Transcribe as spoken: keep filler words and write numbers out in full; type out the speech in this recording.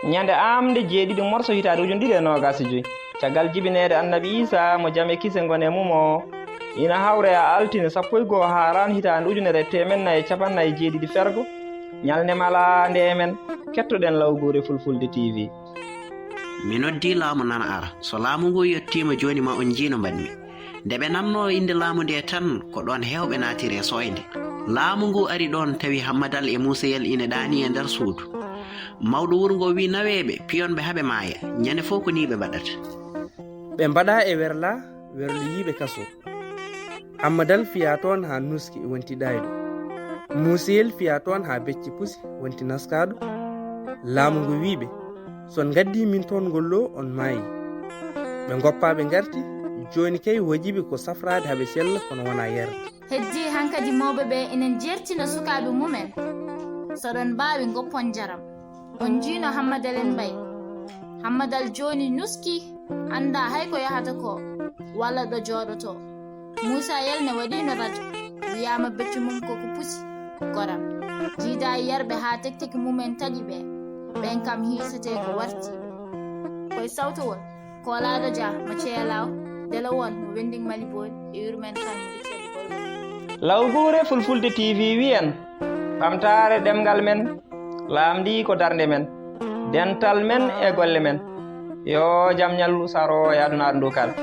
Ñande aamnde jeeɗiɗi morso hitaande ujunere ɗiɗi e noogaas e joy, caggal jibineede Annabi Iisaa, mo jam e kise ngone mum o, ina hawra e altine sappo e goo Haaraan hitaande ujunere e teemeɗɗe nayi e capanɗe nayi e jeeɗiɗi fergo, ñalnde malaande e men, kettoɗen Lawguure Fulfulde T V. Mi noddii laamu nana ara. So laamu nguu yettiima jooni ma on njii no mbaɗmi. Nde ɓe namnoo innde laamu ndee tan, ko ɗoon heewɓe naatiri e sooynde. Laamu nguu ari ɗoon, tawi Hammadal e Muusayel ina ɗaanii e nder suudu. Mawɗo wuro ngoo wii naweeɓe, piyon ɓe haa ɓe maaya. Ñande fof ko nii ɓe mbaɗata. Ɓe mbaɗaa e werlaa, werloyii ɓe kasoo. Hammadal fiyaa toon haa nuuski, wonti ɗaayɗo. Muusayel fiyaa toon haa becce pusi, wonti naskaaɗo. Laamu nguu wii ɓe, so on ngaddii min toon ngol loo, on maayii. Ɓe ngoppaa ɓe ngarti, jooni kay woojiiɓe ko safraade haa ɓe sella kono wonaa yarde. Heddii hankadi mawɓe ɓee ina njeertina sukaaɓe mum en, so ɗon mbaawi ngoppon njaram. On njiino Hammadal en mbay. Hammadal jooni nuski, anndaa hay ko yahata koo, walla ɗo jooɗotoo. Muusayel ne waɗiino rajo, wiyaama becce mum ko ko pusi, goram. Jiidaa e yarɓe haa tekteke mum en taƴi ɓe, ɓeen kam hiisetee ko wartiiɓe. Ko e sawtowol, Koolaaɗo Jah mo Ceelaaw, Delo Won mo Wenndiŋ Mali Booli e yurmeen kan mo Richard Bolbo. Lawguure Fulfulde T V wii en, ɓamtaare ɗemngal men, laamndii ko darnde men, dental men e golle men. Yoo jam ñallu saroo e adunaaru nduu kala.